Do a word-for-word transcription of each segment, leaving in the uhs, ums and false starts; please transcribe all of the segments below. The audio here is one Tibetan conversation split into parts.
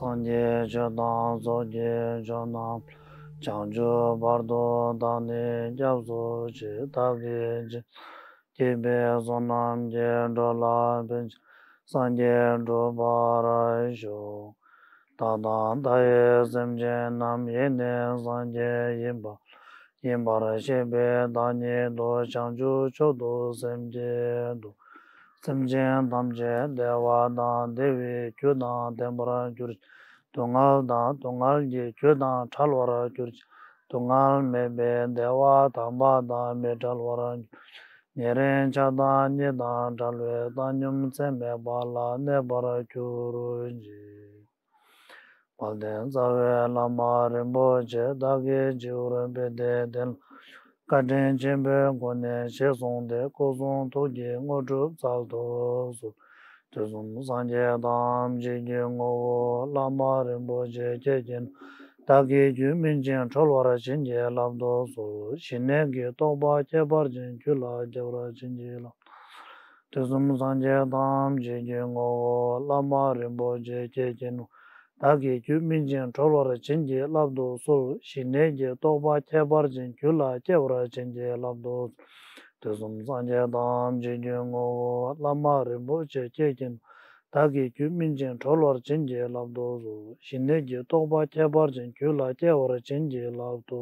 སངས་རྒྱས་ཆོས་དང་ཚོགས་ཀྱི་མཆོག་རྣམས། བྱང་ཆུབ་བར་དུ་བདག་ནི་སྐྱབས་སུ་མཆི། བདག་གིས་ཇི་སྐད་བགྱིས་པའི་བསོད་ནམས་ཀྱིས། འགྲོ་ལ་ཕན་ཕྱིར་སངས་རྒྱས་འགྲུབ་པར་ཤོག། བདག་དང་མཐའ་ཡས་སེམས་ཅན་རྣམས། ཡེ་ནས་སངས་རྒྱས་ཡིན་པ་ཡིན་པར་ཤེས་པའི་བདག་ཉིད་དུ། བྱང་ཆུབ་མཆོག་ཏུ་སེམས་བསྐྱེད་དོ། སེམས་ཅན་ཐམས་ཅད་བདེ་བ་དང་བདེ་བའི་རྒྱུ་དང་ལྡན་པར་གྱུར་ཅིག། སྡུག་བསྔལ་དང་སྡུག་བསྔལ་གྱི་རྒྱུ་དང་བྲལ་བར་གྱུར་ཅིག། སྡུག་བསྔལ་མེད་པའི་བདེ་བ་དམ་པ་དང་མི་འབྲལ་བར་གྱུར་ཅིག། ཉེ་རིང་ཆགས་སྡང་གཉིས་དང་བྲལ་བའི་བཏང་སྙོམས་ཚད་མེད་པ་ལ་གནས་པར་གྱུར་ཅིག། དཔལ་ལྡན་རྩ་བའི་བླ་མ་རིན་པོ་ཆེ། བདག་གི་སྤྱི་བོར་པད་ཟླའི་གདན་ལ། བཀའ་དྲིན་ཆེན་པོའི་སྒོ་ནས་ཞལ་གསུངས་ཏེ། སྐུ་གསུང་ཐུགས་ཀྱི་དངོས་གྲུབ་སྩལ་དུ་གསོལ། དུས་གསུམ་སངས་རྒྱས་ཐམས་ཅད་ཀྱི་ངོ་བོ། བླ་མ་རིན་པོ་ཆེ་ཁྱེད་ཀྱིས་ནི། བདག་གི་རྒྱུད་སྨིན་ཅིང་གྲོལ་བར་བྱིན་གྱིས་བརླབ་ཏུ་གསོལ། ཞི་གནས་ཀྱི་རྟོགས་པ་ཁྱད་པར་ཅན་རྒྱུད་ལ་སྐྱེ་བར་བྱིན་གྱིས་བརླབ། དུས་གསུམ་སངས་རྒྱས་ཐམས་ཅད་ཀྱི་ངོ་བོ། བླ་མ་རིན་པོ་ཆེ་ཁྱེད་ཀྱིས་ནི། བདག་གི་རྒྱུད་སྨིན་ཅིང་གྲོལ་བར་བྱིན་གྱིས་བརླབ་ཏུ་གསོལ། ཞི་གནས་ཀྱི་རྟོགས་པ་ཁྱད་པར་ཅན་རྒྱུད་ལ་སྐྱེ་བར་བྱིན་གྱིས་བརླབ་ཏུ་གསོལ། དུས་གསུམ་སངས་རྒྱས་ཐམས་ཅད་ཀྱི་ངོ་བོ། བླ་མ་རིན་པོ་ཆེ་ཁྱེད་ཀྱིས་ནི། བདག་གི་རྒྱུད་སྨིན་ཅིང་གྲོལ་བར་བྱིན་གྱིས་བརླབ་ཏུ་གསོལ། ཞི་གནས་ཀྱི་རྟོགས་པ་ཁྱད་པར་ཅན་རྒྱུད་ལ་སྐྱེ་བར་བྱིན་གྱིས་བརླབ་ཏུ་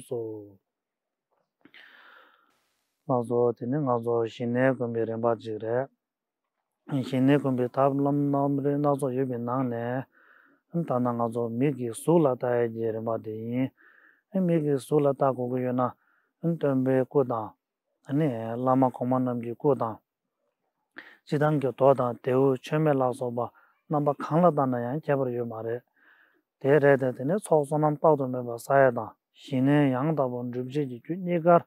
གསོལ། ལགས་སོ། དེ་ནི་ང་ཚོ་ཞི་གནས་སྒོམ་པའི་རིམ་པ་ཅིག་རེད། ཞི་གནས་སྒོམ་པའི་ཐབས་ལམ་རྣམ་རིག་སྣ་ཚོགས་ཡོད་པའི་ནང་ནས། ད་ནང་ང་ཚོ་མིག་གིས་གཟུགས་ལ་བལྟ་ཡས་ཀྱི་རིམ་པ་དེ་ཡིན། མིག་གིས་གཟུགས་ལ་བལྟ་དགོས་ཀྱི་ཡོད་ན། སྟོན་པའི་སྐུ་དང་། བླ་མ་གོང་མ་རྣམས་ཀྱི་སྐུ་དང་། སྤྱིར་བཏང་གི་རྡོ་དང་རྡེའུ་མཆོད་མེ་ལ་སོགས་པ་རྣམ་པ་གང་ལ་བལྟས་ན་ཡང་ཁྱད་པར་ཡོད་མ་རེད། དེ་རེད་དེ། དེ་ནས་ཚོགས་བསོད་ནམས་དཔག་ཏུ་མེད་པ་བསགས་ཡས་དང་། ཞི་གནས་ཡང་དག་པར་འགྲུབ་བྱེད་ཀྱི་རྒྱུ་གཉིས་ཀར་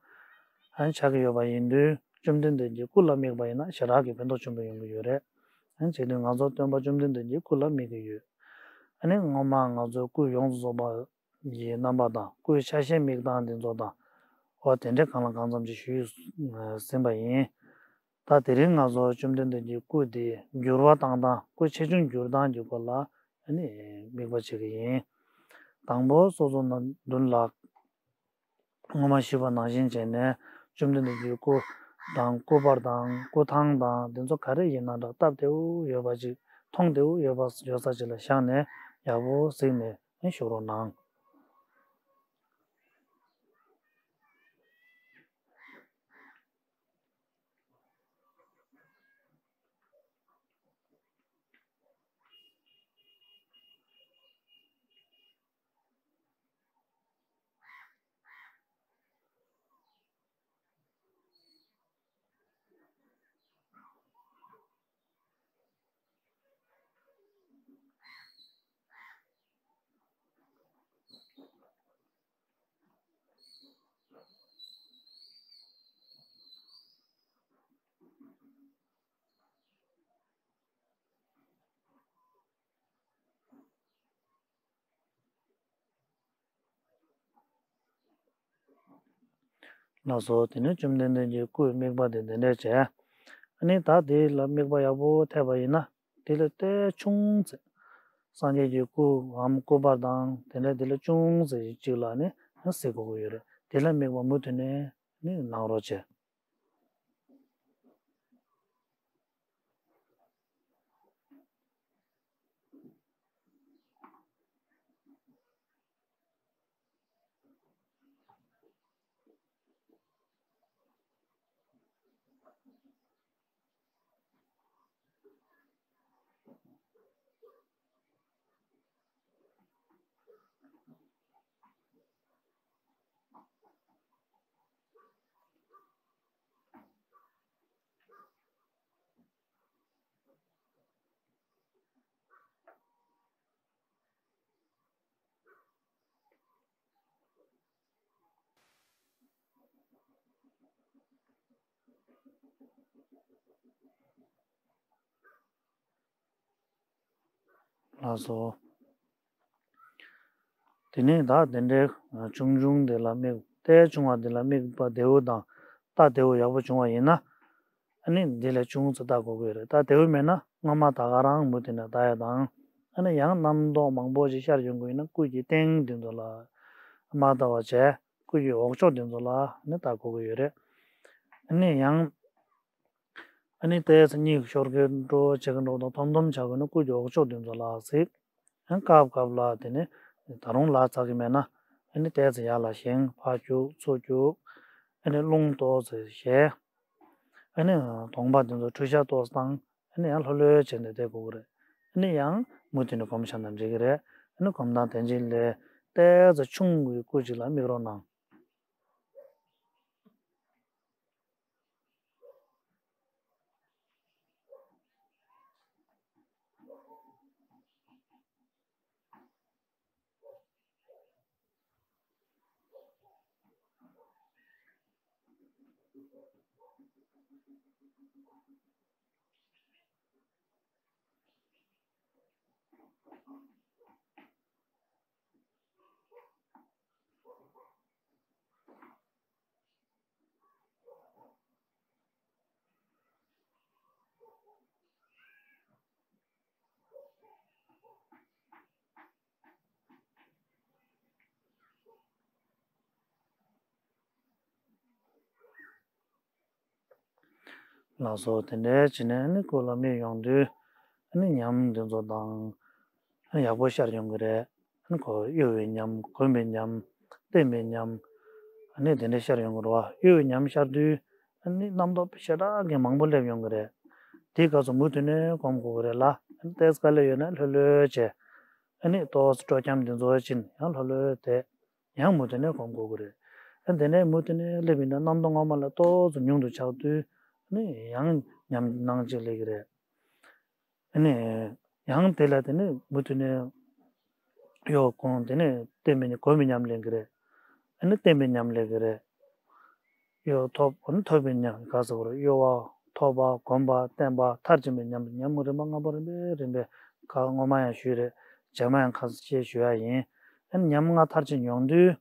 ཆགས་ཀྱི་ཡོད་པ་ཡིན་དུས། བཅོམ་ལྡན་འདས་ཀྱི་སྐུ་ལ་དམིགས་པ་ཡིན་ན་ཞེ་དྲག་གི་ཕན་ཐོགས་ཆེན་པོ་ཡོང་གི་ཡོད་རེད། བྱེད་དུས་ང་ཚོ་སྟོན་པ་བཅོམ་ལྡན་འདས་ཀྱི་སྐུ་ལ་དམིགས་ཀྱི་ཡོད། སྔོན་མ་ང་ཚོའི་སྐུ་ཡོངས་སུ་རྫོགས་པ་གི་རྣམ་པ་དང་། སྐུའི་ཆ་ཤས་དམིགས་སྟངས་འདི་ཚོ་དང་། འོ་དེ་འདྲ་གང་ལ་གང་འཚམ་ཅིག་ཞུས་ཟིན་པ་ཡིན། ད་དེ་རིང་ང་ཚོ་བཅོམ་ལྡན་འདས་ཀྱི་སྐུ་དེ་འགྱུར་བ་བཏང་སྟངས། སྐུ་ཆེ་ཆུང་འགྱུར་སྟངས་ཀྱི་སྐོར་ལ་དམིགས་པ་བྱེད་ཀྱི་ཡིན། དང་པོ་སོ་སོ་ནང་མདུན་ལ། སྔོན་མ་ཞུས་པ་ནང་བཞིན་བྱས་ནས། བཅོམ་ལྡན་འདས་ཀྱི་སྐུ་དང་། སྐུ་པར་དང་། སྐུ་ཐང་དང་། དེ་ཚོ་ག་རེ་ཡིན་ན་འདྲ། སྟབས་བདེ་བོ་ཡོད་པ་ཅིག་མཐོང་བདེ་བོ་ཡོད་པ། ཡོད་ས་ཅིག་ལ་བཞག་ནས། ཡག་པོ་གཟིགས་ནས་བཞུགས་རོགས་གནང་། ལགས་སོ། དེ་ནས་བཅོམ་ལྡན་འདས་ཀྱི་སྐུའི་དམིགས་པ་དེ་འདི་འདྲ་བྱས། ཨ་ནི་ད་དེ་ལ་དམིགས་པ་ཡག་པོ་ཐེབས་པ་ཡིན་ན། དེ་ལས་ཏོག་ཙམ་ཆུང་ཙམ། སངས་རྒྱས་ཀྱི་སྐུའམ་སྐུ་པར་དང་དེ་འདྲ་དེ་ལས་ཆུང་ཙམ་ཅིག་ལ་ནི་གཟིགས་དགོས་ཀྱི་ཡོད་རེད། དེ་ལ་དམིགས་པ་མུ་མཐུད་ནས་ནི་གནང་རོགས་བྱས། ལགས་སོ། དེ་ནས་ད་དེ་འདྲའི་ཆུང་ཆུང་དེ་ལ་དམིགས། ལྟས་ཆུང་བ་དེ་ལ་དམིགས་པ་བདེ་བོ་དང་། རྟ་བདེ་བོ་ཡག་པོ་བྱུང་བ་ཡིན་ན། ཨ་ནི་འདི་ལས་ཆུང་ཙམ་བལྟ་དགོས་ཀྱི་རེད། རྟ་བདེ་བོ་མེད་ན་སྔ་མ་ད་ག་རང་མུ་མཐུད་ནས་བལྟ་ཡ་དང་། ཨ་ནི་ཡང་རྣམ་རྟོག་མང་པོ་ཞིག་ཤར་ཡོང་གི་ཡིན་ན་སྐུ་གི་སྟེང་དེ་ཚོ་ལ་མ་བལྟ་བ་བྱས། སྐུ་གི་འོག་ཕྱོགས་དེ་ཚོ་ལ་ནི་བལྟ་དགོས་ཀྱི་ཡོད་རེད། ཨ་ནི་ཡང་། ཨ་ནི་ལྟས་ཚེ་གཉིད་ཤོར་གི་འགྲོ། བྱེད་ཀྱི་འགྲོ་དང་། འཐོམ་འཐོམ་ཆགས་ཀྱི་ན་སྐུ་གི་འོག་ཕྱོགས་དེ་ཚོ་ལ་གཟིགས། ཨ་ནི་སྐབས་སྐབས་ལ་དེ་ནི་ད་རུང་ལ་ཚ་གི་མེད་ན། ཨ་ནི་ལྟས་ཚེ་ཡར་ལ་བཞེངས། ཕར་རྒྱུག་ཚུར་རྒྱུག་ཨ་ནི་རླུང་ཏོག་ཙམ་བཞེས། ཨ་ནི་གདོང་པ་དེ་ཚོ་འཁྲུ་ཤ་ཏོག་ཙམ་བཏང་། ཨ་ནི་ཡང་ལྷོད་ལྷོད་བྱས་ནས་བསྡད་དགོས་ཀྱི་རེད། ཨ་ནི་ཡང་མུ་མཐུད་ནས་སྒོམ་བཞག་ན་འགྲིག་གི་རེད། ཨ་ནི་སྒོམ་སྟངས་དེ་འཇིག་ལས་ལྟས་ཚེ་ཆུང་གི་སྐུ་ཅིག་ལ་དམིགས་རོགས་གནང་། ལགས་སོ། དེ་འདྲའི་བྱས་ནས་ནི་སྐུ་ལ་དམིགས་ཡོང་དུས། ནི་ཉམས་འདི་ཚོ་དང་ཡག་པོ་ཤར་ཡོང་གི་རེད། ཁོ་གཡོ་བའི་ཉམས། གོམས་པའི་ཉམས། བརྟན་པའི་ཉམས། ཨ་ནི་དེ་འདྲ་ཤར་ཡོང་གི་རེད་བ། གཡོ་བའི་ཉམས་ཤར་དུས་ཨ་ནི་རྣམ་རྟོག་ཞེ་དྲག་གི་མང་པོ་སླེབས་ཡོང་གི་རེད། དེའི་སྐབས་སུ་མུ་མཐུད་ནས་སྒོམ་དགོས་ཀྱི་རེད་ལ། ཨ་ནི་ཏོག་ཙམ་དཀའ་ལས་ཡོད་ན་ལྷོད་ལྷོད་བྱས། ཨ་ནི་ཏོག་ཙམ་སྤྲོ་འཆམ་དེ་ཚོ་བྱས་ནས་ཡང་ལྷོད་ལྷོད་བསྡད། ཡང་མུ་མཐུད་ནས་སྒོམ་དགོས་ཀྱི་རེད། ཨ་དེ་ནས་མུ་མཐུད་ནས་སླེབས་པ་ཡིན་ན་རྣམ་རྟོག་སྔ་མ་ལས་ཏོག་ཙམ་ཉུང་དུ་ཆགས་དུས་ཨ་ནི་ཡང་ཉམས་སྣང་ཅིག་སླེབས་ཀྱི་རེད། ཨ་ནི་ཡང་དེ་ལ་དེ་ནི་མུ་མཐུད་ནས་གཡོ་གོམས། དེ་ནི་བརྟན་པའི་ཉམས། གོམས་པའི་ཉམས་སླེབས་ཀྱི་རེད། ཨ་ནི་བརྟན་པའི་ཉམས་སླེབས་ཀྱི་རེད། གཡོ་ཐོབ། ཨ་ནི་ཐོབ་པའི་ཉམས། ག་ཟེར་དགོས་རེད། གཡོ་བ། ཐོབ་པ། གོམས་པ། བརྟན་པ། མཐར་ཕྱིན་པའི་ཉམས། ཉམས་རིམ་པ་ལྔ་པོ་རིམ་པས་རིམ་པས། ཁ་སྔོན་མ་ཡང་ཞུས་རེད། རྗེས་མ་ཡང་ཁ་ཤས་ཞུ་ཡ་ཡིན། ཨ་ནི་ཉམས་ལྔ་མཐར་ཕྱིན་ཡོང་དུས།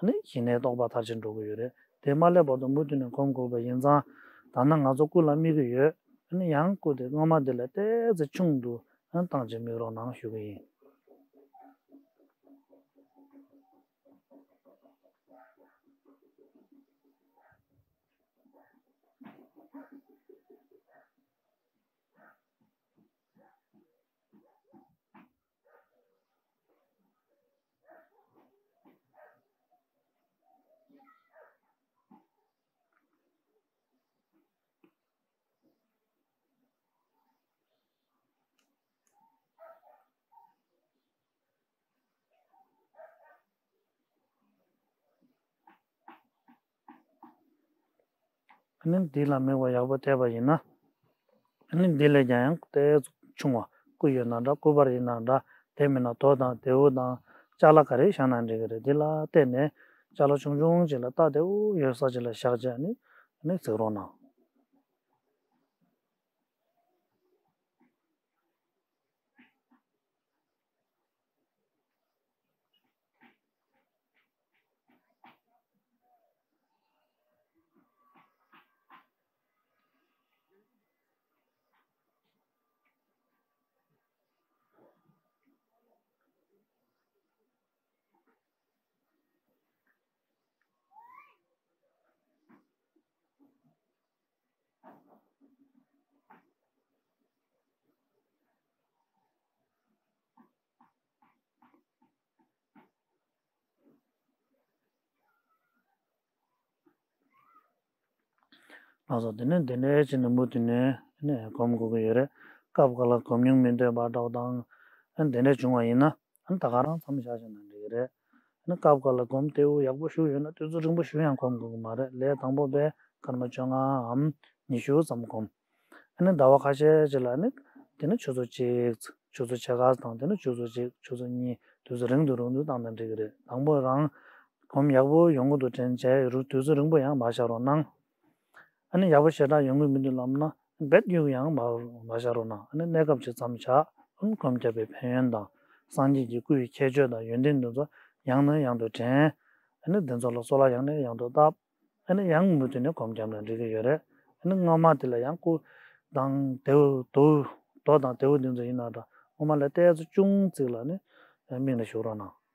ཨ་ནི་གཞི་གནས་རྟོགས་པ་མཐར་ཕྱིན་འགྲོ་གི་ཡོད་རེད། དེ་མ་སླེབས་བར་དུ་མུ་མཐུད་ནས་སྒོམ་དགོས་པ་ཡིན་ཙང་། ད་ནང་ང་ཚོ་སྐུ་ལ་དམིགས་ཀྱི་ཡོད། ཨ་ནི་ཡང་སྐུ་དེ་སྔོན་མ་དེ་ལས་ཏོག་ཙམ་ཆུང་དུ་ཨ་ནི་བཏང་བྱས་དམིགས་རོགས་གནང་ཞུ་གི་ཡིན། ཨ་ནི་འདི་ལ་དམིགས་པ་ཡག་པོ་ཐེབས་པ་ཡིན་ན། ཨ་ནི་འདི་ལས་ཀྱང་ཡང་ཏོག་ཙམ་ཆུང་བ། སྐུ་ཡོད་ན་འདྲ། སྐུ་པར་ཡིན་ན་འདྲ། དེ་མིན་ན་རྡོ་དང་རྡེའུ་དང་ཅ་ལག་ག་རེ་བཞག་ན་འགྲིག་གི་རེད། འདི་ལ་བརྟེན་ནས་ཅ་ལག་ཆུང་ཆུང་ཅིག་ལ་རྟ་བདེ་བོ་ཡོད་ས་ཅིག་ལ་བཞག་བྱས་ནས་ཨ་ནི་གཟིགས་རོགས་གནང་། ལགས་སོ། དེ་ནས་དེ་འདྲའི་བྱས་ནས་མུ་མཐུད་ནས་ནས་སྒོམ་དགོས་ཀྱི་ཡོད་རེད། སྐབས་འགའ་ལ་སྒོམ་ཉུང་མི་འདོད་པ་འདྲ་བོ་དང་། ཨ་ནི་དེ་འདྲ་བྱུང་བ་ཡིན་ན། ཨ་ནི་ད་ག་རང་མཚམས་བཞག་བཞག་ན་འགྲིག་གི་རེད། ཨ་ནི་སྐབས་འགའ་ལ་སྒོམ་བདེ་བོ་ཡག་པོ་ཞིག་ཡོད་ན་དུས་ཚོད་རིང་པོ་ཞིག་ཡང་སྒོམ་དགོས་ཀྱི་མ་རེད། ལས་དང་པོ་པས་སྐར་མ་བཅོ་ལྔའམ་ཉི་ཤུ་ཙམ་སྒོམ། ཨ་ནི་ཟླ་བ་ཁ་ཤས་ཅིག་ལ་ནི་དེ་ནི་ཆུ་ཚོད་གཅིག་ཆུ་ཚོད་ཕྱེད་ཀ་དང་། དེ་ནི་ཆུ་ཚོད་གཅིག་ཆུ་ཚོད་གཉིས། དུས་ཚོད་རིང་དུ་རིང་དུ་བཏང་ན་འགྲིག་གི་རེད། དང་པོ་རང་སྒོམ་ཡག་པོ་ཡོང་གི་འདུག་དྲན་བྱས་རུ་དུས་ཚོད་རིང་པོ་ཡང་མ་བཞག་རོགས་གནང་། ཨ་ནི་ཡག་པོ་ཞེ་དྲག་ཡོང་གི་མི་འདུག་ལབ་ན་རྦད་གཡུག་ཡང་མ་མ་བཞག་རོགས་གནང་། ཨ་ནི་གནས་སྐབས་ཅིག་མཚམས་བཞག་ཨ་ནི་སྒོམ་བརྒྱབ་པའི་ཕན་ཡོན་དང་སངས་རྒྱས་ཀྱི་སྐུའི་ཁྱད་ཆོས་དང་ཡོན་ཏན་འདི་ཚོ་ཡང་ནས་ཡང་དུ་དྲན། ཨ་ནི་འདི་ཚོ་ལ་གསོལ་བ་ཡང་ནས་ཡང་དུ་བཏབ། ཨ་ནི་ཡང་མུ་མཐུད་ནས་སྒོམ་བརྒྱབ་ན་འགྲིག་གི་ཡོད་རེད། ཨ་ནི་སྔ་མ་དེ་ལ་ཡང་སྐུ་དང་དེའུ་དུ་རྡོ་དང་དེའུ་འདི་ཚོ་ཡིན་ན་འདྲ་སྔོན་མ་ལ་ལྟས་ཚོད་ཅུང་ཙིག་ལ་ནི་དམིགས་ནས་བཞུགས་རོགས་གནང་།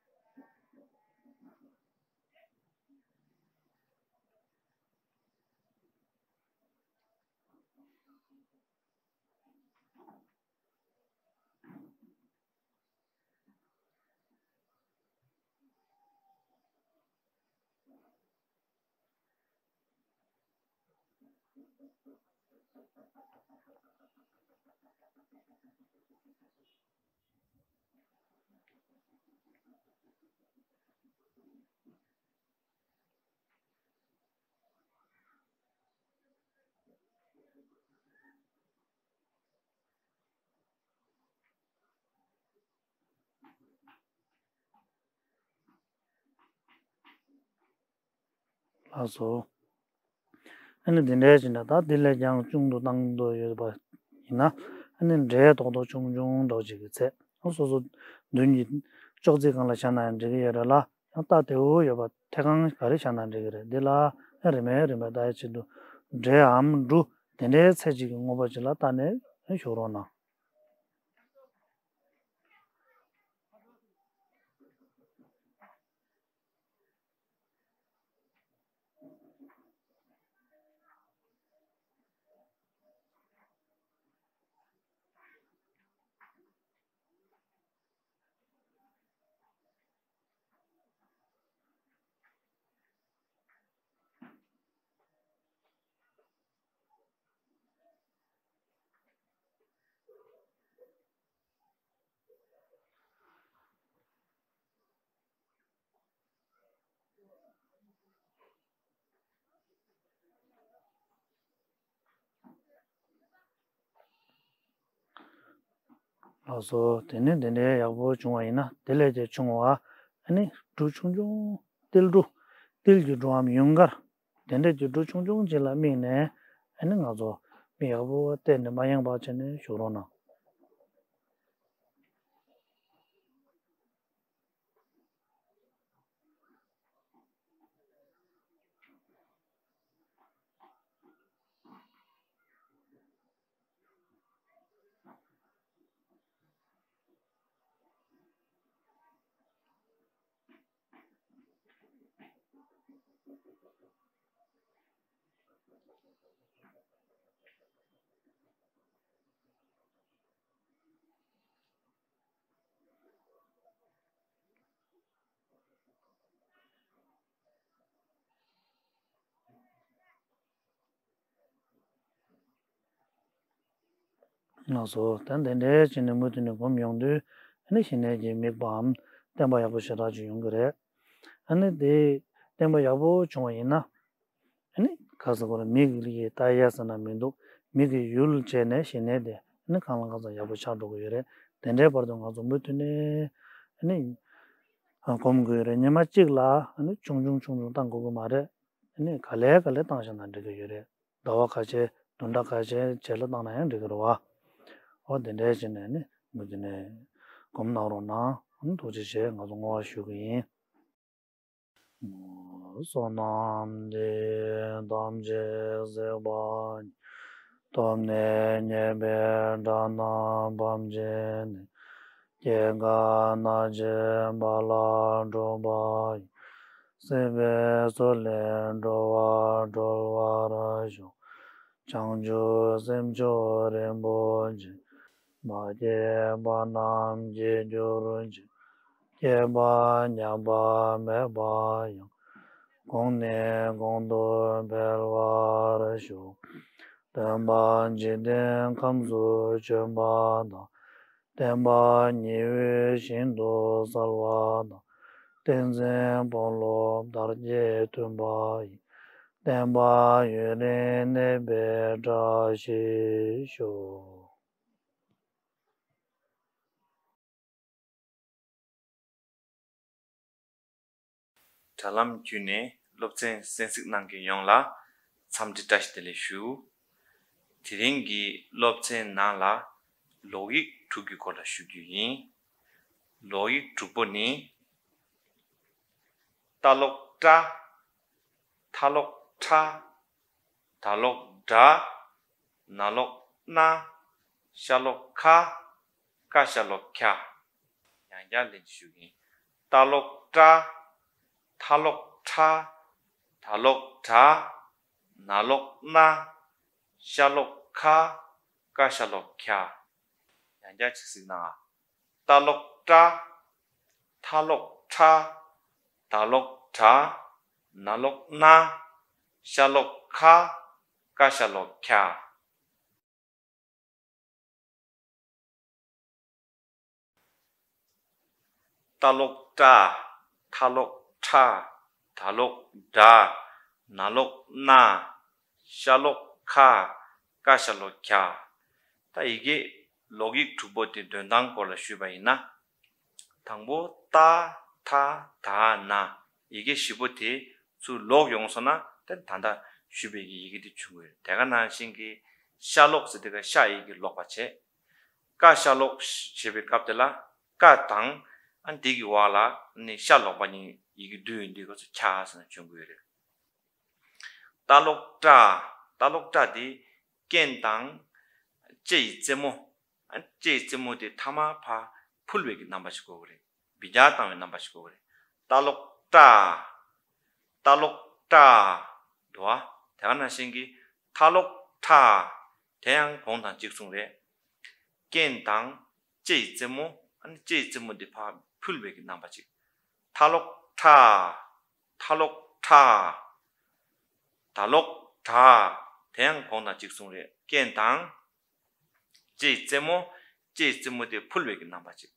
ལགས་སོ། ཨ་ནི་འདི་འདྲའི་བྱས་ནས་ད་འདི་ལས་ཀྱང་ཆུང་དུ་བཏང་འདོད་ཡོད་པ་ཡིན་ན། ཨ་ནི་འབྲས་རྡོག་རྡོག་ཆུང་ཆུང་འདྲ་བོ་ཅིག་གི་ཚད། ཨ་སོ་སོ་མདུན་གྱི་ཅོག་ཙེ་སྒང་ལ་བཞག་ན་ཡང་འགྲིག་གི་ཡོད་རེད་ལ། ཡང་རྟ་དེའུ་ཡོད་པ་ཐད་ཁང་ག་རེ་བཞག་ན་འགྲིག་གི་རེད། འདི་ལ་ཨ་རིན་མེད་རིན་མེད་ལྟ་ཡ་ཆེད་དུ་འབྲས་འམ་འབྲུ་དེ་འདྲའི་ཚད་ཅིག་གི་དངོས་པོ་ཅིག་ལ་བལྟས་ནས་བཞུགས་རོགས་གནང་། ལགས་སོ། དེ་ནས་དེ་འདྲའི་ཡག་པོ་བྱུང་བ་ཡིན་ན་དེ་ལས་ཀྱང་ཆུང་བ་ཨ་ནི་འབྲུ་ཆུང་ཆུང་ཏིལ་འབྲུ། ཏིལ་གྱི་འབྲུའམ་ཡུངས་ཀར། དེ་འདྲ་གྱི་འབྲུ་ཆུང་ཆུང་ཅིག་ལ་དམིགས་ནས་ཨ་ནི་ང་ཚོ་མིག་ཡག་པོ་བལྟས་ནས་མ་ཡེངས་པ་བྱས་ནས་བཞུགས་རོགས་གནང་། ལགས་སོ། ད་དེ་འདྲའི་བྱས་ནས་མུ་མཐུད་ནས་སྒོམ་ཡོང་དུས་ཨ་ནི་ཞི་གནས་ཀྱི་དམིགས་པའམ་བརྟན་པ་ཡག་པོ་ཞེ་དྲག་ཅིག་ཡོང་གི་རེད། ཨ་ནི་དེ་བརྟན་པ་ཡག་པོ་བྱུང་བ་ཡིན་ན། ཨ་ནི་ག་ཟེར་དགོས་རེད། མིག་གིས་ལྟ་ཡས་ཟེར་ན་མི་འདུག་མིག་གི་ཡུལ་བྱས་ནས་ཞི་གནས་དེ་ཨ་ནི་གང་ལ་གང་འཚམ་ཡག་པོ་ཆགས་འགྲོ་གི་ཡོད་རེད། དེ་འདྲའི་བར་དུ་ང་ཚོ་མུ་མཐུད་ནས་ཨ་ནི་སྒོམ་དགོས་རེད། ཉི་མ་གཅིག་ལ་ཨ་ནི་ཆུང་ཆུང་ཆུང་ཆུང་བཏང་དགོས་ཀྱི་མ་རེད། ཨ་ནི་ག་ལེ་ག་ལེ་བཏང་བཞག་ན་འགྲིག་གི་ཡོད་རེད། ཟླ་བ་ཁ་ཤས་བདུན་ཕྲག་ཁ་ཤས་རྗེས་ལ་བཏང་ན་ཡང་འགྲིག་གི་རེད་བ། འོ་དེ་འདྲའི་བྱས་ནས་ཨ་ནི་མུ་མཐུད་ནས་སྒོམ་གནང་རོགས་གནང་། ཨ་ནི་ཐུགས་རྗེ་ཆེ། ང་ཚོ་བསྔོ་བ་ཞུ་གི་ཡིན། བསོད་ནམས་འདི་ཡིས་ཐམས་ཅད་གཟིགས་པ་ཉིད། ཐོབ་ནས་ཉེས་པའི་དགྲ་རྣམས་ཕམ་བྱས་ནས། སྐྱེ་རྒ་ན་འཆིའི་རྦ་རླབས་འཁྲུགས་པ་ཡི། སྲིད་པའི་མཚོ་ལས་འགྲོ་བ་སྒྲོལ་བར་ཤོག་བྱང་ཆུབ་སེམས་མཆོག་རིན་པོ་ཆེ། མ་སྐྱེས་པ་རྣམས་སྐྱེ་གྱུར་ཅིག་སྐྱེས་པ་ཉམས་པ་མེད་པ་ཡང་། གོང་ནས་གོང་དུ་འཕེལ་བར་ཤོག་སྟོན་པ་འཇིག་རྟེན་ཁམས་སུ་བྱོན་པ་དང་། བསྟན་པ་ཉི་འོད་བཞིན་དུ་གསལ་བ་དང་། བསྟན་འཛིན་དཔུང་ལོག་དར་རྒྱས་མཐུན་པ་ཡི། བསྟན་པ་ཡུན་རིང་གནས་པའི་བཀྲ་ཤིས་ཤོག་དྲ་ལམ་བརྒྱུད་ནས་སློབ་ཚན་གསན་གཟིགས་གནང་མཁན་ཡོངས་ལ་ འཚམས་འདྲི་བཀྲ་ཤིས་བདེ་ལེགས་ཞུ། དེ་རིང་གི་སློབ་ཚན་ནང་ལ་ལོག་ཡིག་དྲུག་གི་སྐོར་ལ་ཞུ་རྒྱུ་ཡིན། ལོག་ཡིག་དྲུག་པོ་ནི། ཏ་ལོག་ཏྲ། ཐ་ལོག་ཐྲ། ད་ལོག་དྲ། ན་ལོག་ན། ཤ་ལོག་ཁ། ཀ་ཤ་ལོག་ཁྱ། ཡང་བསྐྱར་ལན་ཞུ་གིན། ཏ་ལོག་ཏྲ། ཐ་ལོག་ཐྲ། ད་ལོག་དྲ། ན་ལོག་ན། ཤ་ལོག་ཁ། ཀ་ཤ་ལོག་ཁྱ། ཡང་བསྐྱར་གཅིག་གཟིགས་གནང་ཨ། ཏ་ལོག་ཏྲ། ཐ་ལོག་ཁྲ། ད་ལོག་དྲ། ན་ལོག་ན། ཤ་ལོག་ཁ། ཀ་ཤ་ལོག་ཁྱ། ཏ་ལོག་ཏྲ། ཐ་ལོག་ཁྲ། ད་ལོག་དྲ། ན་ལོག་ན། ཤ་ལོག་ཁ། ཀ་ཤ་ལོག་ཁྱ། ད་ཡི་གེ་ལོག་ཡིག་དྲུག་པོ་དེ་འདོན་སྟངས་སྐོར་ལ་ཞུས་པ་ཡིན་ན། དང་པོ་ཏ། ཐ། ད། ན། ཡི་གེ་བཞི་པོ་དེ་ཚུར་ལོག་ཡོང་སོང་ན་དེ་ད་ལྟ་ཞུས་པའི་ཡི་གེ་དེ་བྱུང་གི་ཡོད། དེ་ག་ནང་བཞིན་གྱི་ཤ་ལོག་ཟེར་དེ་ག་ཤ་ཡི་གེ་ལོག་པ་བྱས། ཀ་ཤ་ལོག་ཞེས་པའི་སྐབས་དེ་ལ་ཀ་དང་ཨ་འདི་གི་བར་ལ་ནི་ཤ་ལོག་པ་གཉིས་ཡི་གེ་བསྡུས་ཡོད་འདི་ག་ཚོ་ཁྱ་ཟེར་ན་བྱུང་གི་ཡོད་རེད། ཏ་ལོག་ཏྲ། ཏ་ལོག་ཏྲ་དེ་རྐན་དང་ལྕེ་ཡི་རྩེ་མོ། ཨ་ལྕེ་ཡི་རྩེ་མོ་དེ་ཐ་མ་ཕར་ཕུལ་བའི་གི་རྣམ་པ་ཞིག་གོ་གི་རེད། སྦི་རྒྱག་བཏང་བའི་རྣམ་པ་ཞིག་གོ་གི་རེད། ཏ་ལོག་ཏྲ། ཏ་ལོག་ཏྲ། འདུག་བ། དེ་ག་ནང་བཞིན་གྱི་ཐ་ལོག་ཐྲ། དེ་ཡང་གོང་དང་གཅིག་མཚུངས་རེད། རྐན་དང་ལྕེ་ཡི་རྩེ་མོ། ཨ་ནི་ལྕེ་ཡི་རྩེ་མོ་འདི་ཕར་ཕུལ་བའི་གི་རྣམ་པ་ཅིག་ཐ་ལོག་ཐྲ། ཐ་ལོག་ཐྲ། ད་ལོག་ཐྲ། དེ་ཡང་གོང་དང་གཅིག་མཚུངས་རེད། རྐན་དང་ལྕེ་ཡི་རྩེ་མོ། ལྕེ་ཡི་རྩེ་མོ་དེ་ཕུལ་བའི་གི་རྣམ་པ་ཅིག་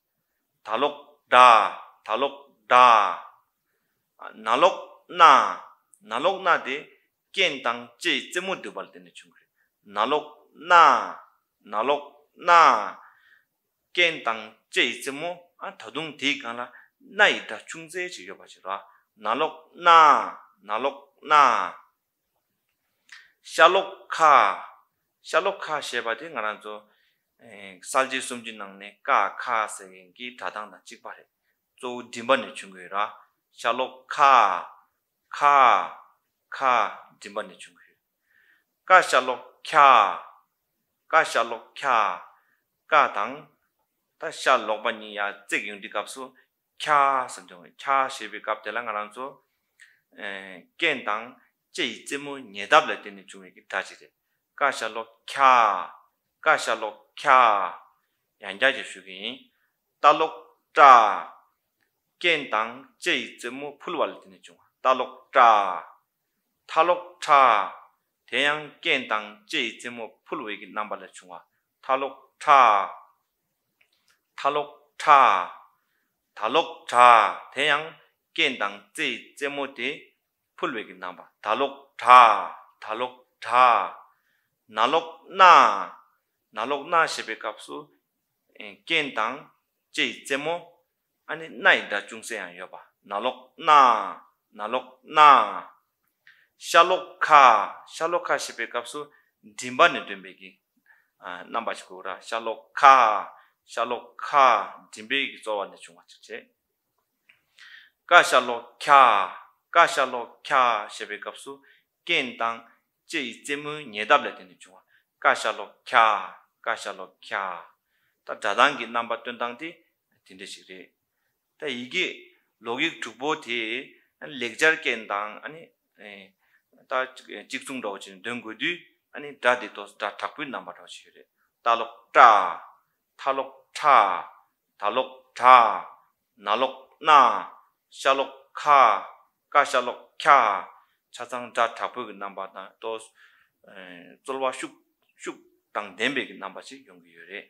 ད་ལོག་ཐྲ། ད་ལོག་ཐྲ། ན་ལོག་ན། ན་ལོག་ན་དེ་རྐན་དང་ལྕེ་ཡི་རྩེ་མོ་བསྡུས་པ་ལ་བརྟེན་ནས་བྱུང་གི་རེད། ན་ལོག་ན། ན་ལོག་ན། རྐན་དང་ལྕེ་ཡི་རྩེ་མོ། ཨ་ད་དུང་དེའི་སྒང་ལ་ན་ཡི་སྒྲ་ཅུང་ཟད་ཅིག་ཡོད་པ་ཞིག་རེད། ན་ལོག་ན། ན་ལོག་ན། ཤ་ལོག་ཁ། ཤ་ལོག་ཁ་ཞེས་པ་དེ་ང་རང་ཚོ་ཨེ་གསལ་བྱེད་སུམ་ཅུ་ནང་ནས་ཀ་ཁ་ཟེར་མཁན་གྱི་སྒྲ་གདངས་དང་གཅིག་པ་རེད། གཙོ་བོ་མགྲིན་པ་ནས་བྱུང་གི་ཡོད་ར། ཤ་ལོག་ཁ། ཁ། ཁ། མགྲིན་པ་ནས་བྱུང་གི་ཡོད། ཀ་ཤ་ལོག་ཁྱ། ཀ་ཤ་ལོག་ཁྱ། ཀ་དང་། ད་ཤ་ལོག་པ་གཉིས་ཡར་བརྩེགས་ཡོང་དུས་སྐབས་སུ་ཁྱ་ཟེར་འདུག་ཁྱ་ཞེས་པའི་སྐབས་དེ་ལ་ང་རང་ཚོ། ཨེ་རྐན་དང་ལྕེ་ཡི་རྩེ་མོ་ཉེ་འདབས་ལ་བརྟེན་ནས་བྱུང་བའི་གི་སྒྲ་ཅིག་རེད། ཀ་ཤ་ལོག་ཁྱ། ཀ་ཤ་ལོག་ཁྱ། ཡང་བསྐྱར་གྱིས་ཞུ་གི་ཡིན། ཏ་ལོག་ཏྲ། རྐན་དང་ལྕེ་ཡི་རྩེ་མོ་ཕུལ་བ་ལ་བརྟེན་ནས་བྱུང་བ། ཏ་ལོག་ཏྲ། ཐ་ལོག་ཐྲ། དེ་ཡང་རྐན་དང་ལྕེ་ཡི་རྩེ་མོ་ཕུལ་བའི་གི་རྣམ་པ་ལས་བྱུང་བ། ཐ་ལོག་ཐྲ། ཐ་ལོག་ཐྲ། ད་ལོག་དྲ། དེ་ཡང་རྐན་དང་ལྕེ་ཡི་རྩེ་མོ་དེ་ཕུལ་བའི་གི་རྣམ་པ། ད་ལོག་དྲ། ད་ལོག་དྲ། ན་ལོག་ན། ན་ལོག་ན་ཞེས་པའི་སྐབས་སུ། ཨེ་རྐན་དང་ལྕེ་ཡི་རྩེ་མོ། ཨ་ནི་ན་ཡི་སྒྲ་ཅུང་ཟད་ཡང་ཡོད་པ། ན་ལོག་ན། ན་ལོག་ན། ཤ་ལོག་ཁ། ཤ་ལོག་ཁ་ཞེས་པའི་སྐབས་སུ་མགྲིན་པ་ནས་འདོན་པའི་གི་ཨ་རྣམ་པ་ཞིག་གོ་ར། ཤ་ལོག་ཁ། ཤ་ལོག་ཁ། མགྲིན་པའི་གི་རྩོལ་བ་ནས་བྱུང་བ་ཅིག་བྱེད། ཀ་ཤ་ལོག་ཁྱ། ཀ་ཤ་ལོག་ཁྱ་ཞེས་པའི་སྐབས་སུ་རྐན་དང་ལྕེ་ཡི་རྩེ་མོའི་ཉེ་འདབས་ལ་བརྟེན་ནས་བྱུང་བ། ཀ་ཤ་ལོག་ཁྱ། ཀ་ཤ་ལོག་ཁྱ། ད་སྒྲ་གདངས་ཀྱི་རྣམ་པ་སྟོན་སྟངས་དེ་དེ་འདྲ་ཞིག་རེད། ད་ཡི་གེ་ལོག་ཡིག་དྲུག་པོ་དེ་ལེགས་སྦྱར་སྐད་དང་ཨ་ནི་ཨེ་ད་གཅིག་མཚུངས་འདྲ་བོ་ཅིག་འདོན་དགོས་དུས། ཨ་ནི་སྒྲ་དེ་ཏོག་སྒྲ་དྲག་པོའི་རྣམ་པ་འདྲ་བོ་ཞིག་ཡོད་རེད། ཏ་ལོག་ཏྲ། ཐ་ལོག་ཁྲ། ད་ལོག་དྲ། ན་ལོག་ན། ཤ་ལོག་ཁ། ཀ་ཤ་ལོག་ཁྱ། ཆ་ཚང་སྒྲ་དྲག་པོའི་གི་རྣམ་པ་དང་ཏོག་ཨེ་རྩོལ་བ་ཤུགས་ཤུགས་དང་ལྡན་པའི་གི་རྣམ་པ་ཞིག་ཡོང་གི་ཡོད་རེད།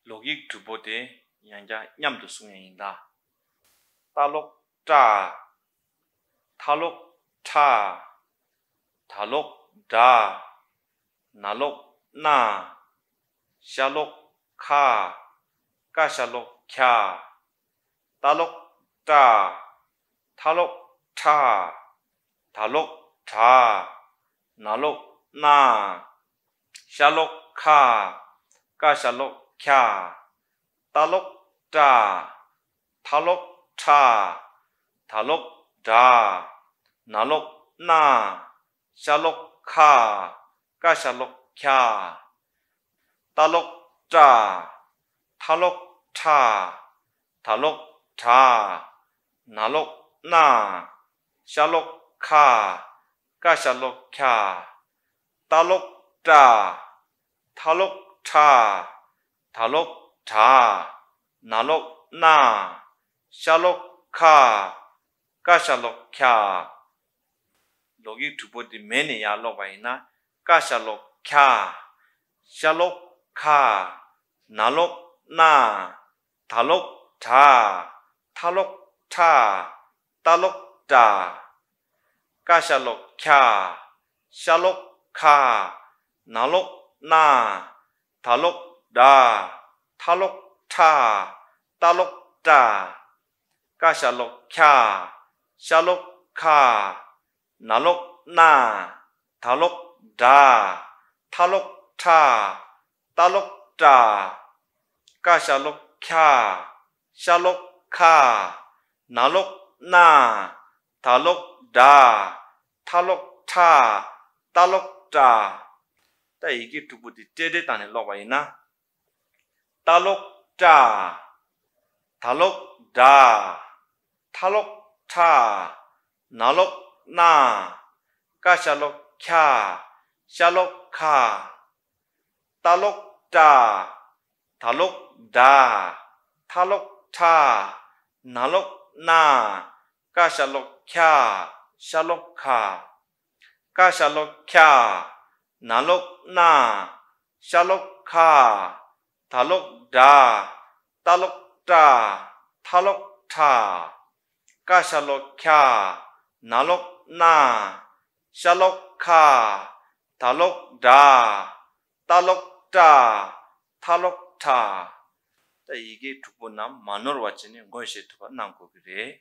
ལོག་ཡིག་དྲུག་པོ་དེ་ཡང་བསྐྱར་མཉམ་དུ་གསུང་ཡ་ཡིན་ད། ཏ་ལོག་ཏྲ། ཐ་ལོག་ཁྲ། ད་ལོག་དྲ། ན་ལོག་ན། ཤ་ལོག་ཁ། ཀ་ཤ་ལོག་ཁྱ། ཏ་ལོག་ཏྲ། ཐ་ལོག་ཐྲ། ད་ལོག་དྲ། ན་ལོག་ན། ཤ་ལོག་ཁ། ཀ་ཤ་ལོག་ཁྱ། ཏ་ལོག་ཏྲ། ཐ་ལོག་ཐྲ། ད་ལོག་དྲ། ན་ལོག་ན། ཤ་ལོག་ཁ། ཀ་ཤ་ལོག་ཁྱ། ཏ་ལོག་ཏྲ། ཐ་ལོག་ཐྲ། ད་ལོག་དྲ། ན་ལོག་ན། ཤ་ལོག་ཁ། ཀ་ཤ་ལོག་ཁྱ། ཏ་ལོག་ཏྲ། ཐ་ལོག་ཐྲ། ད་ལོག་དྲ། ན་ལོག་ན། ཤ་ལོག་ཁ། ཀ་ཤ་ལོག་ཁྱ། ལོག་ཡིག་དྲུག་པོ་འདི་མེད་ནས་ཡར་ཀློག་པ་ཡིན་ན། ཀ་ཤ་ལོག་ཁྱ། ཤ་ལོག་ཁ། ན་ལོག་ན། ད་ལོག་དྲ། ཐ་ལོག་ཐྲ། ཏ་ལོག་ཏྲ། ཀ་ཤ་ལོག་ཁྱ། ཤ་ལོག་ཁ། ན་ལོག་ན། ད་ལོག་དྲ། ཐ་ལོག་ཐྲ། ཏ་ལོག་ཏྲ། ཀ་ཤ་ལོག་ཁྱ། ཤ་ལོག་ཁ། ན་ལོག་ན། ད་ལོག་དྲ། ཐ་ལོག་ཐྲ། ཏ་ལོག་ཏྲ། ཀ་ཤ་ལོག་ཁྱ། ཤ་ལོག་ཁ། ན་ལོག་ན། ད་ལོག་དྲ། ཐ་ལོག་ཐྲ། ཏ་ལོག་ཏྲ། ད་ཡི་གེ་དྲུག་པོ་འདི་ཏྲེ་ཏྲེ་བཏང་ནས་ཀློག་པ་ཡིན་ན། ཏ་ལོག་ཏྲ། ད་ལོག་དྲ། ཐ་ལོག་ཐྲ། ན་ལོག་ན། ཀ་ཤ་ལོག་ཁྱ། ཤ་ལོག་ཁ། ཏ་ལོག་ཏྲ། ད་ལོག་དྲ། ཐ་ལོག་ཐྲ། ན་ལོག་ན། ཀ་ཤ་ལོག་ཁྱ། ཤ་ལོག་ཁ། ཀ་ཤ་ལོག་ཁྱ། ན་ལོག་ན། ཤ་ལོག་ཁ། ད་ལོག་དྲ། ཏ་ལོག་ཏྲ། ཐ་ལོག་ཐྲ། ཀ་ཤ་ལོག་ཁྱ། ན་ལོག་ན། ཤ་ལོག་ཁ། ད་ལོག་དྲ། ཏ་ལོག་ཏྲ། ཐ་ལོག་ཐྲ། ད་ཡི་གེ་དྲུག་པོ་རྣམས་མ་ནོར་བ་བྱས་ནས་ངོ་ཤེས་ཐུབ་པ་གནང་དགོས་ཀྱི་རེད།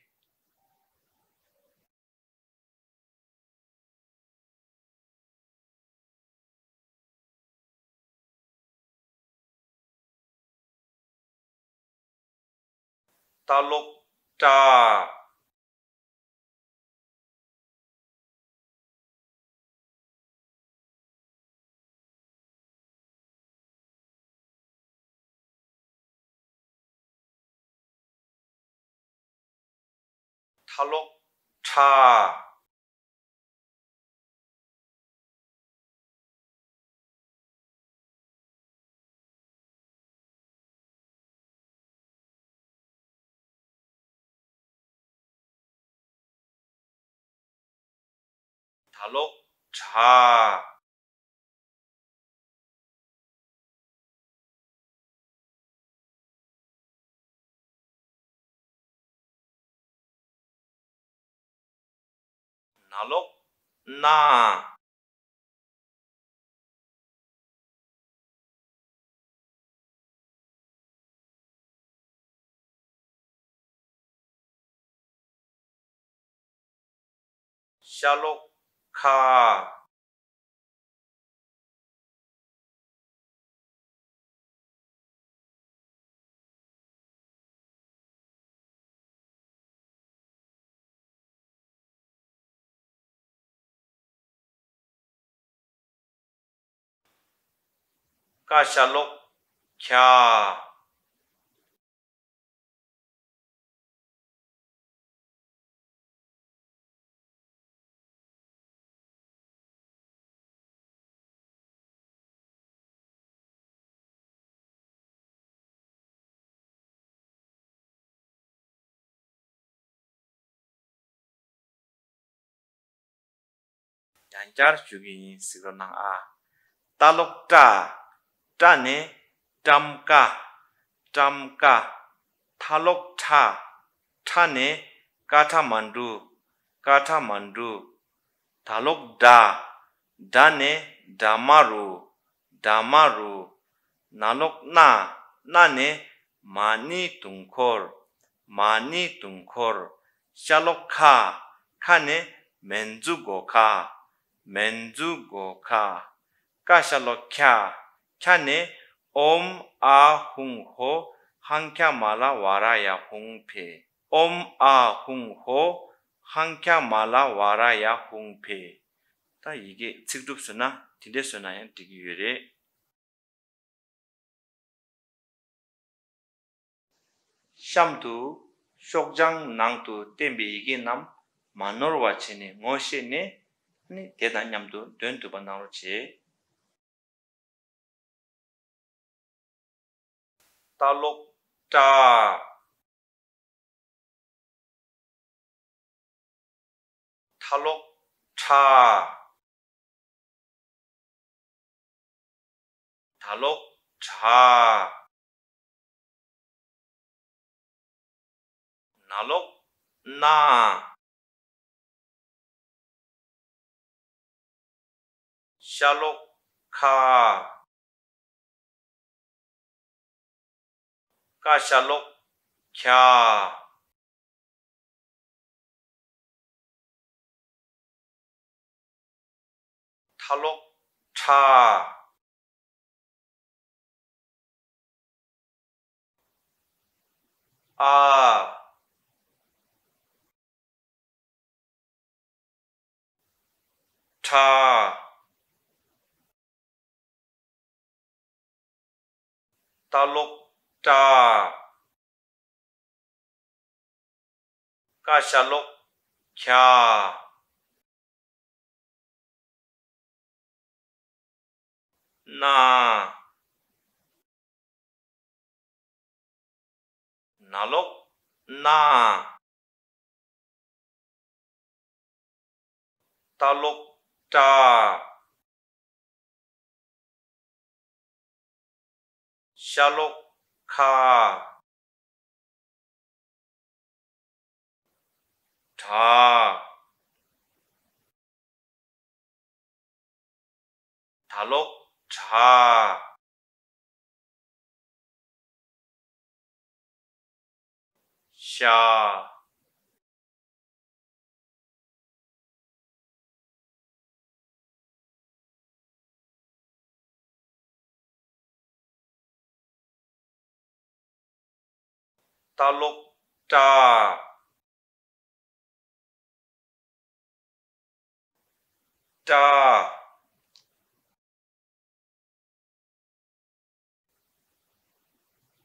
ཏ་ལོག་ཏྲ། ཐ་ལོག་ཐྲ། ད་ལོག་དྲ། ན་ལོག་ན། ཤ་ལོག་ཁ། ཀ་ཤ་ལོག་ཁྱ། ཡང་བསྐྱར་ཞུ་གི་ཡིན། གཟིགས་རོགས་གནང་ཨ། ཏ་ལོག་ཏྲ། ཏྲ་ནས་ཏྲམ་ཀ། ཏྲམ་ཀ། ཐ་ལོག་ཐྲ། ཐྲ་ནས་ཀ་ཁྲ་མ་འབྲུ། ཀ་ཁྲ་མ་འབྲུ། ད་ལོག་དྲ། དྲ་ནས་དྲ་མ་རུ། དྲ་མ་རུ། ན་ལོག་ན། ན་ནས་མ་ཎི་དུང་འཁོར། མ་ཎི་དུང་འཁོར། ཤ་ལོག་ཁ། ཁ་ནས་མན་ཛུ་གོ་ཁ། མན་ཛུ་གོ་ཁ། ཀ་ཤ་ལོག་ཁྱ། ཁྱ་ནས་ཨོཾ་ཨཱཿཧཱུྃ་ཧོཿཧཱིང་ཁྱ་མ་ལ་ཝཱ་ར་ཡ་ཧཱུྃ་ཕཊ། ཨོཾ་ཨཱཿཧཱུྃ་ཧོཿཧཱིང་ཁྱ་མ་ལ་ཝཱ་ར་ཡ་ཧཱུྃ་ཕཊ། ད་ཡི་གེ་ཚིག་གྲུབ་བཟོས་ན་དེ་འདྲས་བཟོས་ན་ཡང་འགྲིག་གི་ཡོད་རེད། གཤམ་དུ་ཤོག་བྱང་ནང་དུ་བསྟན་པའི་ཡི་གེ་རྣམས་མ་ནོར་བ་བྱས་ནས་ངོ་ཤེས་ནས། ཨ་ནི་དེ་དང་མཉམ་དུ་འདོན་ཐུབ་པ་གནང་རོགས་བྱེད། ཏ་ལོག་ཏྲ། ཐ་ལོག་ཁྲ། ད་ལོག་ཁྲ། ན་ལོག་ནྲ། ཤ་ལོག་ཁ། ཀ་ཤ་ལོག་ཁྱ། ཐ་ལོག་ཁྲ། ཨ། ཁྲ། ཏ་ལོག་ཏྲ། ཀ་ཤ་ལོག་ཁྱ། ནྲ། ན་ལོག་ནྲ། ཏ་ལོག་ཏྲ། ཤ་ལོག་ཁ། ཁྲ། ད་ལོག་ཁྲ། ཤ། ཏ་ལོག་ཏྲ། ཏྲ།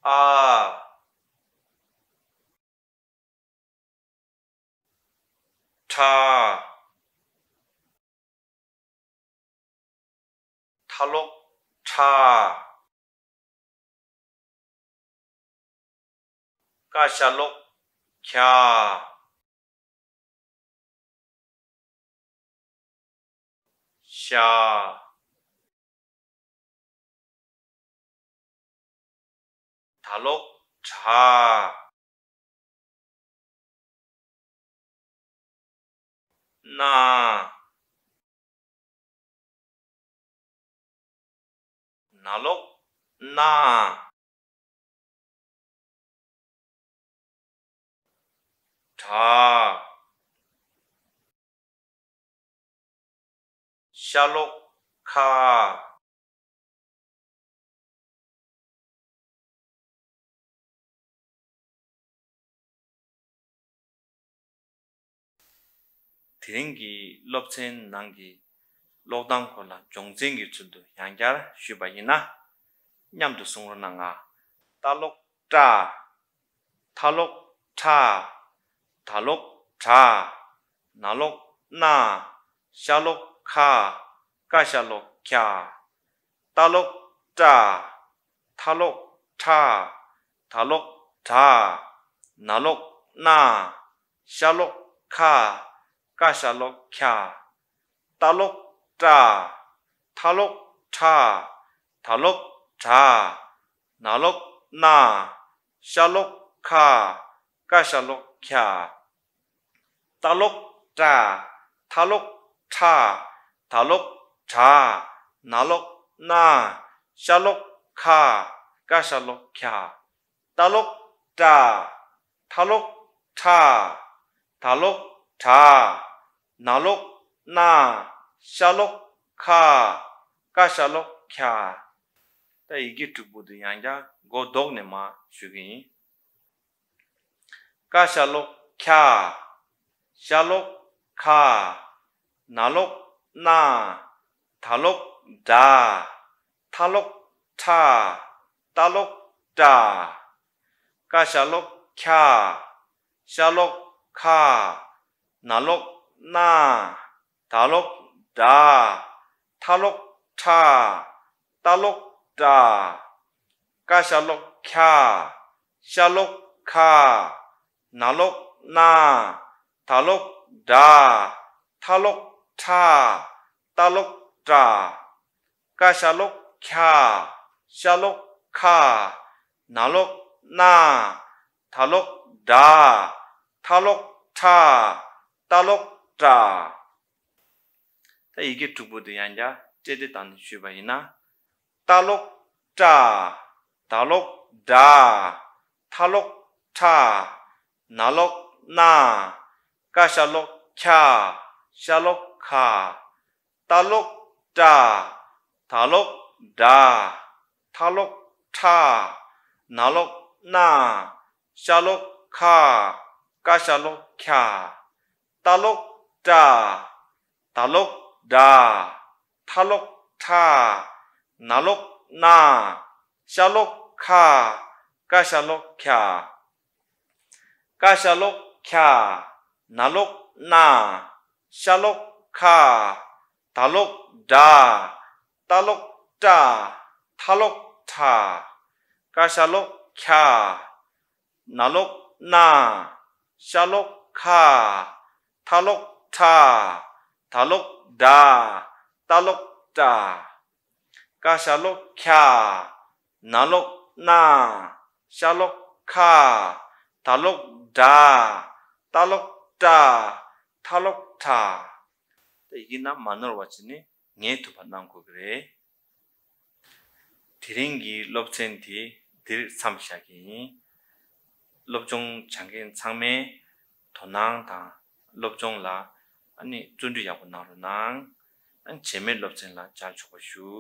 ཨ། ཁྲ། ཐ་ལོག་ཁྲ། ཀ་ཤ་ལོག་ཁྱ། ཤ། ད་ལོག་ཁྲ། ནྲ། ན་ལོག་ནྲ། ཁྲ། ཤ་ལོག་ཁ། དེ་རིང་གི་སློབ་ཚན་ནང་གི་ཀློག་སྟངས་སྐོར་ལ་སྦྱོང་ཚན་གྱི་ཚུལ་དུ་ཡང་བསྐྱར་ཞུས་པ་ཡིན་ན། མཉམ་དུ་གསུང་རོགས་གནང་ང་། ཏ་ལོག་ཏྲ། ཐ་ལོག་ཁྲ། ད་ལོག་ཁྲ། ན་ལོག་ནྲ། ཤ་ལོག་ཁ། ཀ་ཤ་ལོག་ཁྱ། ཏ་ལོག་ཏྲ། ཐ་ལོག་ཁྲ། ད་ལོག་ཁྲ། ན་ལོག་ནྲ། ཤ་ལོག་ཁ། ཀ་ཤ་ལོག་ཁྱ། ཏ་ལོག་ཏྲ། ཐ་ལོག་ཁྲ། ད་ལོག་ཁྲ། ན་ལོག་ནྲ། ཤ་ལོག་ཁ། ཀ་ཤ་ལོག་ཁྱ། ཏ་ལོག་ཏྲ། ཐ་ལོག་ཁྲ། ད་ལོག་ཁྲ། ན་ལོག་ནྲ། ཤ་ལོག་ཁ། ཀ་ཤ་ལོག་ཁྱ། ཏ་ལོག་ཏྲ། ཐ་ལོག་ཁྲ། ད་ལོག་དྲ། ན་ལོག་ན། ཤ་ལོག་ཁ། ཀ་ཤ་ལོག་ཁྱ། ད་ཡི་གེ་དྲུག་པོ་འདི་ཡང་བསྐྱར་མགོ་ལྡོག་ནས་མར་ཞུ་གི་ཡིན། ཀ་ཤ་ལོག་ཁྱ། ཤ་ལོག་ཁ། ན་ལོག་ན། ད་ལོག་དྲ། ཐ་ལོག་ཁྲ། ཏ་ལོག་ཏྲ། ཀ་ཤ་ལོག་ཁྱ། ཤ་ལོག་ཁ། ན་ལོག་ན། ད་ལོག་དྲ། ཐ་ལོག་ཁྲ། ཏ་ལོག་ཏྲ། ཀ་ཤ་ལོག་ཁྱ། ཤ་ལོག་ཁ། ན་ལོག་ན། ད་ལོག་དྲ། ཐ་ལོག་ཁྲ། ཏ་ལོག་ཏྲ། ཀ་ཤ་ལོག་ཁྱ། ཤ་ལོག་ཁ། ན་ལོག་ན། ད་ལོག་དྲ། ཐ་ལོག་ཁྲ། ཏ་ལོག་ཏྲ། ད་ཡི་གེ་དྲུག་པོ་དེ་ཡང་བསྐྱར་སྤྲེལ་ལྡེ་བཏང་ནས་ཞུས་པ་ཡིན་ན། ཏ་ལོག་ཏྲ། ད་ལོག་དྲ། ཐ་ལོག་ཁྲ། ན་ལོག་ན། ཀ་ཤ་ལོག་ཁྱ། ཤ་ལོག་ཁ། ཏ་ལོག་ཏྲ། ད་ལོག་དྲ། ཐ་ལོག་ཁྲ། ན་ལོག་ན། ཤ་ལོག་ཁ། ཀ་ཤ་ལོག་ཁྱ། ཏ་ལོག་ཏྲ། ད་ལོག་དྲ། ཐ་ལོག་ཁྲ། ན་ལོག་ན། ཤ་ལོག་ཁ། ཀ་ཤ་ལོག་ཁྱ། ཀ་ཤ་ལོག་ཁྱ། ན་ལོག་ན། ཤ་ལོག་ཁ། ད་ལོག་དྲ། ཏ་ལོག་ཏྲ། ཐ་ལོག་ཁྲ། ཀ་ཤ་ལོག་ཁྱ། ན་ལོག་ན། ཤ་ལོག་ཁ། ཐ་ལོག་ཁྲ། ད་ལོག་དྲ། ཏ་ལོག་ཏྲ། ཀ་ཤ་ལོག་ཁྱ། ན་ལོག་ན། ཤ་ལོག་ཁ། ད་ལོག་དྲ། ཏ་ལོག་ཏྲ། ཐ་ལོག་ཁྲ། ད་ཡི་གེ་རྣམས་མ་ནོར་བ་བྱས་ནས་ངེས་ཐུབ་པ་གནང་དགོས་ཀྱི་རེད། དེ་རིང་གི་སློབ་ཚན་དེ་འདིར་མཚམས་བཞག་གི་ཡིན། སློབ་སྦྱོང་སྦྱང་མཁན་ཚང་མས་དོ་སྣང་དང་སློབ་སྦྱོང་ལ་ཨ་ནི་བརྩོན་འགྲུས་ཡག་པོ་གནང་རོགས་གནང་། ཨ་ནི་རྗེས་མའི་སློབ་ཚན་ལ་མཇལ་ཆོག་པ་ཞུ།